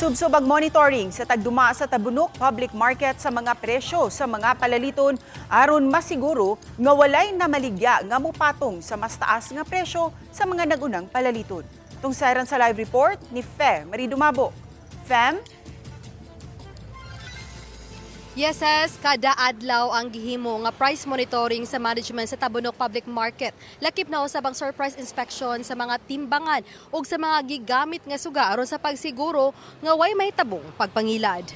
Subsob ang monitoring sa tagduma sa Tabunok Public Market sa mga presyo sa mga palaliton aron masiguro nga walay namaligya nga mupatong sa mas taas nga presyo sa mga nagunang palaliton. Tungsaran sa live report ni Fe Maridumabo. Fem? Yes, yes, kada adlaw ang gihimo nga price monitoring sa management sa Tabunok Public Market. Lakip na usab ang surprise inspection sa mga timbangan ug sa mga gigamit nga suga aron sa pagsiguro nga way mahitabong pagpangilad.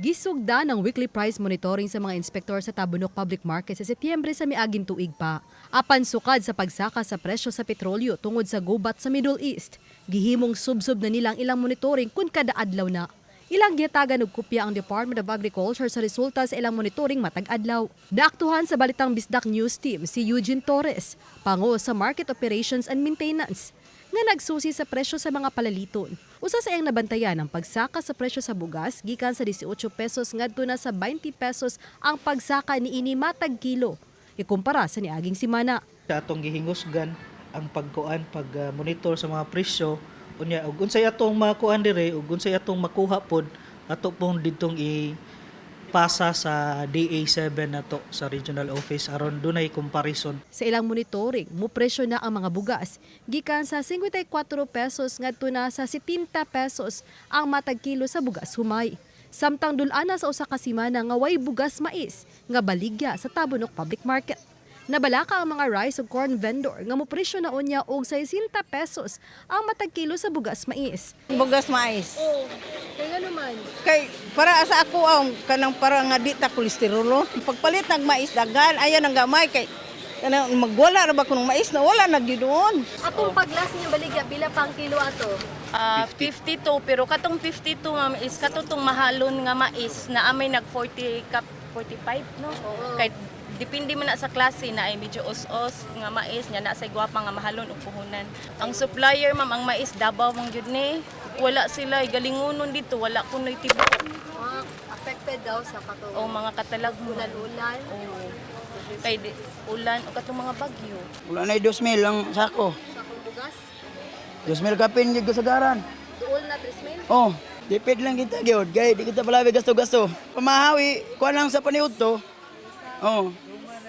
Gisugda ng weekly price monitoring sa mga inspektor sa Tabunok Public Market sa Setyembre sa miaging tuig pa. Apan sukad sa pagsaka sa presyo sa petrolyo tungod sa gubat sa Middle East, gihimong subsob na nilang ilang monitoring kun kada adlaw na. Ilang gihatagan og kopya ang Department of Agriculture sa resulta sa ilang monitoring matag adlaw. Naaktuhan sa Balitang Bisdak News Team si Eugene Torres, pango sa Market Operations and Maintenance, nga nagsusi sa presyo sa mga palaliton. Usa sa iyang nabantayan ang pagsaka sa presyo sa bugas gikan sa 18 pesos ngadto na sa 20 pesos ang pagsaka niini matag kilo ikumpara sa niaging simana. Sa atong gihingusgan ang pagkuan, pag monitor sa mga presyo unya, ug unsay atong makuan dire ug unsay atong makuha pod, ato pong didtong ipasa sa DA7 nato sa regional office aron dunay comparison. Sa ilang monitoring, mupresyo na ang mga bugas gikan sa 54 pesos ngadto na sa 70 pesos ang matag kilo sa bugas humay. Samtang dul-ana sa usa ka semana nga way bugas mais nga baligya sa Tabunok Public Market. Nabalaka ang mga rice ug corn vendor nga mopresyo na unya og 60 pesos ang matag kilo sa bugas mais. Bugas mais. Oh, kay ngano man? Kay para sa ako ang kanang para nga di ta kolesterol. Pagpalit ng mais daghan, ayan ang gamay kay kanang magwala ra ba kunong mais na wala na gyud doon. Atong paglas niyo baligya, pila pang kilo ato? Ah, 52, pero katong 52, ma'am, is katong mahalon nga mais na amay nag 40 kap 45, no, kay depende man na sa klase na ay medyo os-os nga mais nya na sa gwapa nga mahalon og puhunan. Ang supplier, ma'am, ang mais Davao man gyud ni. Wala sila galingunon dito, wala kunoy tibuok. Affected daw sa katong O mga katalag mo. Ulan-ulan. Oo, kay di, ulan o katong mga bagyo. Wala na 2,000 lang sako. Sakong bugas. 2,000 kapin gyud ko sagaran. Duol na 3,000. Oh, dipid lang kita gyud kay di kita palabi gasto-gasto. Pamahawi, kuan lang sa paniud to. Oh.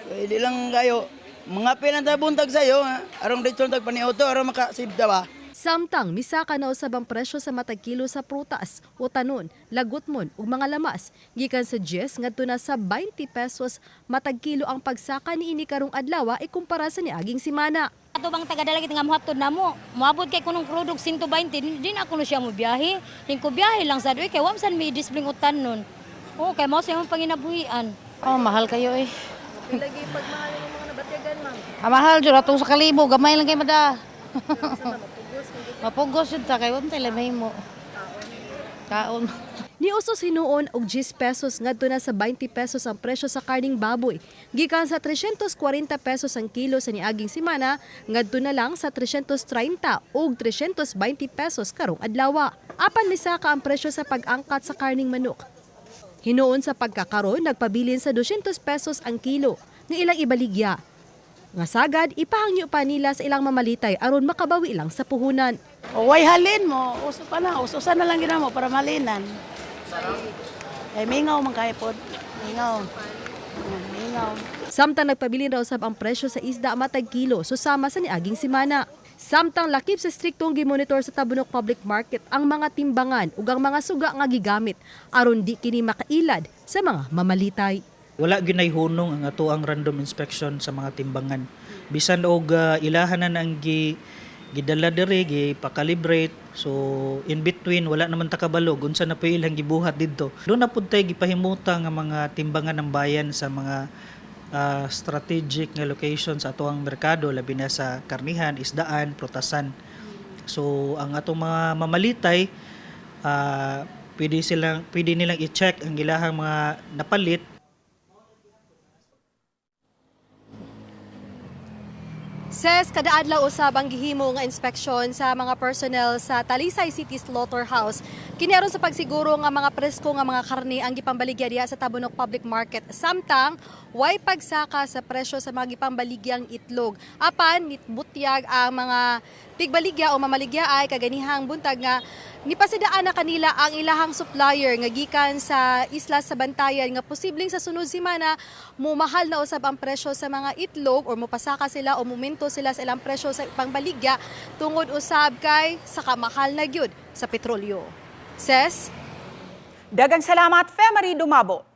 Kay di lang kayo mga lang ta buntag sayo, ha? Arong dito tag paniud to aron maka-save ta ba. Samtang misaka na usab ang presyo sa matag kilo sa prutas, utanon, lagutmon ug mga lamas gikan sa 10 ngadto na sa 20 pesos matag kilo ang pagsaka niini karong adlaw ikumpara sa niaging semana. Ato bang taga-dalagit nga mohatod namo, moabot kay kunong krudo og 120, di na kuno siya mo biyahe. Ning ko biyahe lang sad uy, kay wa man sad mi disbling utan nun. Oh, kay mao sa imong panginabuhian. Oh, mahal kayo eh. Lagi pagmahal ng mga nabatyagan, ma'am. Ah, mahal jud atong sa kalibo, gamay lang kay mada. Mapugos jud ta kay wa man tay lamay mo. Kaon. Niusos hinuon og 10 pesos ngadto na sa 20 pesos ang presyo sa karning baboy. Gikan sa 340 pesos ang kilo sa niaging semana ngadto na lang sa 330 ug 320 pesos karong adlaw. Apan misaka ang presyo sa pag-angkat sa karning manok. Hinuon sa pagkakaron, nagpabilin sa 200 pesos ang kilo nga ilang ibaligya. Nga sagad ipahangyo pa nila sa ilang mamalitay aron makabawi lang sa puhunan. O way halin mo, uso pa na, uso na lang ginamo para malinan. Ay mingaw man kay pod. Mingaw. Mingaw. Samtang nagpabilin raw sab ang presyo sa isda matag kilo susama sa niaging semana. Samtang lakip sa striktong gimonitor sa Tabunok Public Market ang mga timbangan ug ang mga suga nga gigamit aron di kini makailad sa mga mamalitay. Wala gyud nay hunong ang ato ang random inspection sa mga timbangan, bisan og ilahan na ang gidala diri, gi-calibrate. So in between wala naman ta kabalo unsa na po ilang gibuhat didto. Doon na pud tay gipahimuta nga mga timbangan ng bayan sa mga strategic nga location sa atoang merkado, labi na sa karnihan, isdaan, prutasan. So ang atong mga mamalitay, pwede nilang i-check ang ilahang mga napalit. Ses, kada adlaw usab ang gihimo nga inspeksyon sa mga personnel sa Talisay City Slaughterhouse. Kini aron sa pagsiguro nga mga presko nga mga karne ang gipambaligya diha sa Tabunok Public Market. Samtang way pagsaka sa presyo sa mga gipambaligyang itlog. Apan nitbutyag ang mga tigbaligya o mamaligya ay kaganihang buntag nga nipasidaan na kanila ang ilahang supplier nga gikan sa isla sa Bantayan nga posibleng sa sunod semana mumahal na usab ang presyo sa mga itlog or mupasaka sila o muminto sila sa ilang presyo sa pangbaligya tungod usab kay sa kamahal na gyud sa petrolyo. Ses? Dagang salamat, Femery Dumabo.